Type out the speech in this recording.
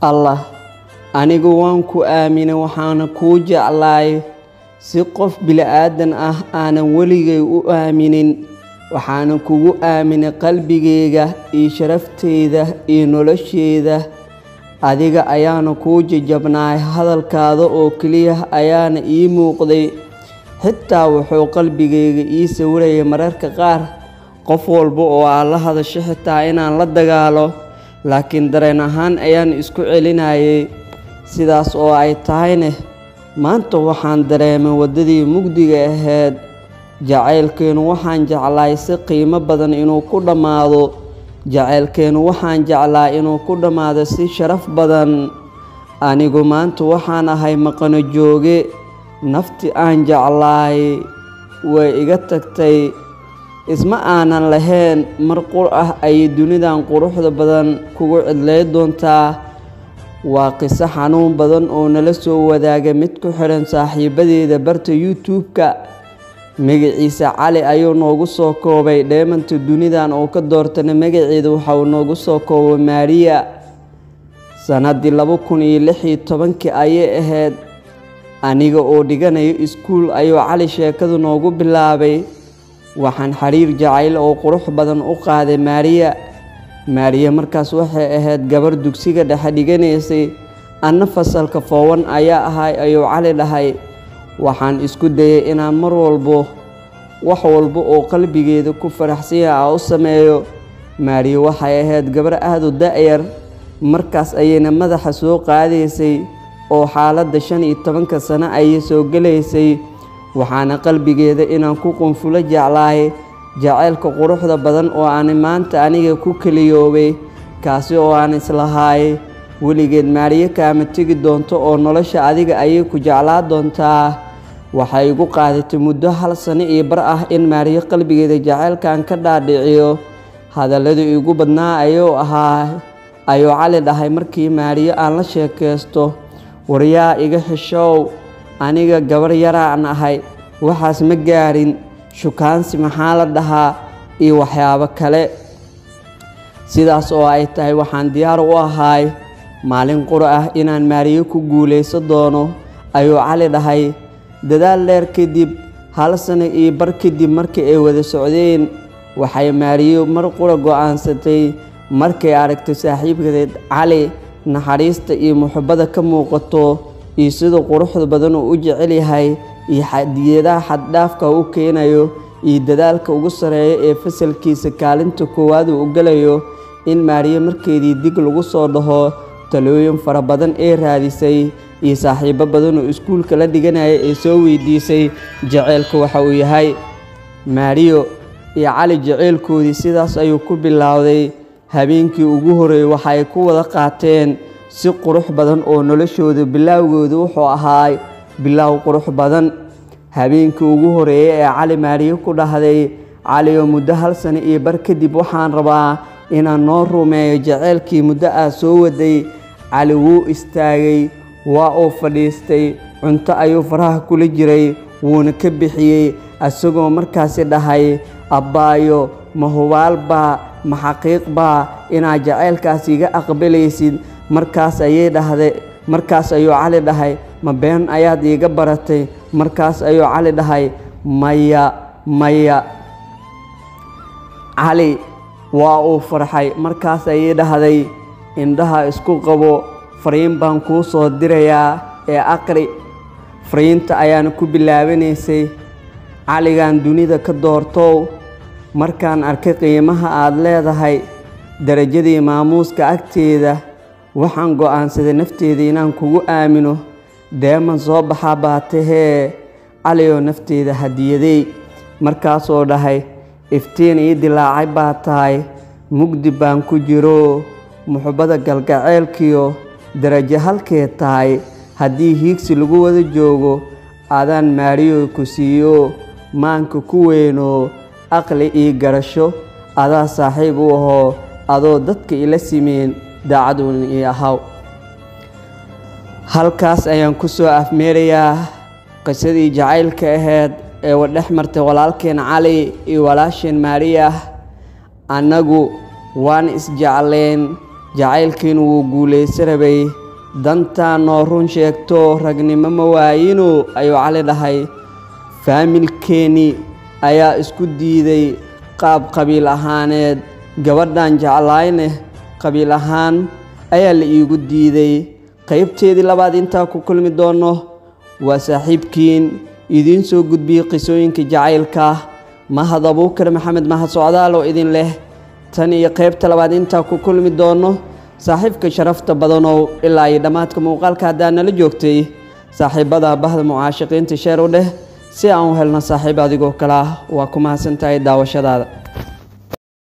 Allah, anigu waan ku aaminay, waxaana kuu jeclaay si qof bini'aadan ah aanan weligay u aaminin. Waxaana kugu aaminay qalbigayga iyo sharafteyda iyo nolosheyda. Adiga ayaana kuu jajabnaay, hadalkaada oo keliya ayaana ii muuqday. Xitaa wuxuu qalbigayga ii sawirayay mararka qaar qof walba oo aan la hadasho, xitaa inaan la dagaalo, laakiin dareen ahaan ayaan isku celinayay. Sidaas oo ay tahayne, maanta waxaan dareemay waddadii mugdiga ahayd. Jacaylkeenu waxaan jeclaay si qiimo badan inuu ku dhammaado. Jacaylkeenu waxaan jeclaa inuu ku dhammaado si sharaf badan. Anigu maanta waxaan ahay maqano jooge. Nafti aan jeclaay way iga tagtay. Isma aanan lahayn mar qur ah ayay dunidan quruxda badan kugu cidlay doontaa. Waa qiso xanuun badan oo nala soo wadaaga mid ku xidhan saaxiibadeeda barta YouTube-ka. Magaciisa Cali ayuu noogu soo koobay. Dheemanta dunidan oo ka doortana magaceeda waxa uu noogu soo koobay Maariya. Sanadii 2016-kii ayay ahayd. Aniga oo dhiganayo iskuul ayuu Cali sheekadu noogu bilaabay. Waxaan xiriir jacayl oo qurux badan u qaaday Maariya. Maariya markaas waxay ahayd gabar dugsiga dhexe dhiganaysay, anna fasalka foowan ayaa ahay, ayuu Cali dhahay. Waxaan isku dayay inaan mar walbo wax walba oo qalbigeeda ku faraxsan yahay aan u sameeyo. Maariya waxay ahayd gabar aada u da-yar markaas, ayayna madaxa soo qaadaysay oo xaaladda 15-ka sano ayay soo gelaysay. Waxaana qalbigeeda inaan ku qunfulo jeclaay jacaylka quruxda badan oo aan maanta aniga ku keliyoobay, kaasi oo aan islahaay weligeed Maariyo kaama tegi doonto oo nolosha adiga ayay ku jeclaa doontaa. Waxay igu qaadatay muddo 1 sano iyo bar ah in Maariyo qalbigeeda jacaylkan ka dhaadhiciyo. Hadalladu igu badnaa ayuu ahaa, ayuu Cali dhahay, markii Maariyo aan la sheekaysto: "Waryaa, iga xishow, aniga gabar yaraan ahay, waxaas ma gaarin, shukaansi maxaa la dhahaa?" iyo waxyaabo kale. Sidaas oo ay tahay, waxaan diyaar u ahaay maalin qura ah inaan Maariyo ku guulaysan doono, ayuu Cali dhahay. Dadaal dheer kadib, 1 sano iyo bar kadib markii ay wada socdeen, waxay Maariyo mar qura go-aansatay markay aragtay saaxiibkeed Cali naxariista iyo muxubbada ka muuqato iyo sida quruxda badan uu u jecel yahay iyo xadiyadaha xaddhaafka u keenayo iyo dadaalka ugu sareeya ee fasalkiisa kaalinta koowaad uu u galayo, in Maariyo markeedii dig lagu soo dhaho. Talooyin fara badan ee raadisay iyo saaxiibo badan oo iskuulka la dhiganaya ee soo weydiisay jaceylka waxa uu yahay. Maariyo iyo Cali jaceylkoodii sidaas ayuu ku bilowday. Habeenkii ugu horreeyey waxa ay ku wada qaateen si qurux badan oo noloshooda bilaawgooda wuxuu ahaay bilaaw qurux badan. Habeenkii ugu horreeyey ee Cali Maariyo ku dhahday: "Calioo, muddo 1 sano iyo bar kadib waxaan rabaa inaan noo rumeeyo jaceylkii muddo aad soo waday." Cali wuu istaagay, waa uu fadhiistay, cunto ayuu faraha kula jiray, wuuna ka bixiyey, isagoo markaasi dhahay: "Abbaayo, ma hubaalbaa, ma xaqiiq baa inaad jaceylkaas iga aqbalaysid?" Markaas ayay dhahday, markaas ayuu Cali dhahay: "Ma been ayaad iiga baratay?" Markaas ayuu Cali dhahay: "Maya, maya." Cali waa uu farxay. Markaas ayay dhahday: "Indhaha isku qabo, fariin baan kuu soo dirayaa ee aqri." Fariinta ayaana ku bilaabanaysay: "Caligan dunida ka doortow, markaan arkay qiimaha aad leedahay, darajadii maamuuska agteeda, waxaan go'aansaday nafteeda inaan kugu aamino. Deeman soo baxaa baa tahee, Caliyoo, nafteeda hadiyadey." Markaasoo dhahay: "Iftiin ii dilaacay baa tahay, mugdi baan ku jiro, muxubbada galgaceylkiyo darajo halkee tahay haddii hiigsi lagu wada joogo, adaan Maariyo ku siiyo, maanka ku weyno, aqli io garasho adaa saaxiib u ahoo, adoo dadka ila simeen, daacaduun ii ahaw." Halkaas ayaan ku soo afmeerayaa qisadii jacaylka ahayd ee dhex martay walaalkeen Cali iyo walaasheen Maariya. Annagu waan isjecleen Jacaylkiinu wuu guulaysa rabay. Dantaa noo run sheegto, ragnimo ma waayino, ayuu Cali dhahay. Faamilkeenni ayaa isku diiday qaab qabiil ahaaneed. Gabadhan jeclaayne qabiil ahaan ayaa la iigu diiday. Qaybteedii labaad intaa ku kulmi doono, waa saaxiibkiin idiin soo gudbiyey qisooyinka jacaylka, Mahad Abuukar Maxamed Mahad Socdaal, oo idin leh tan iyo qaybta labaad intaa ku kulmi doono. Saaxiibka sharafta badanow, ilaa iyo dhammaadka muuqaalka haddaa nala joogtay, saaxiibada bahda mucaashaqiinta sheer u dheh si aan u helno saaxiib adigoo kale ah. Waa ku mahadsantahay daawashadaada.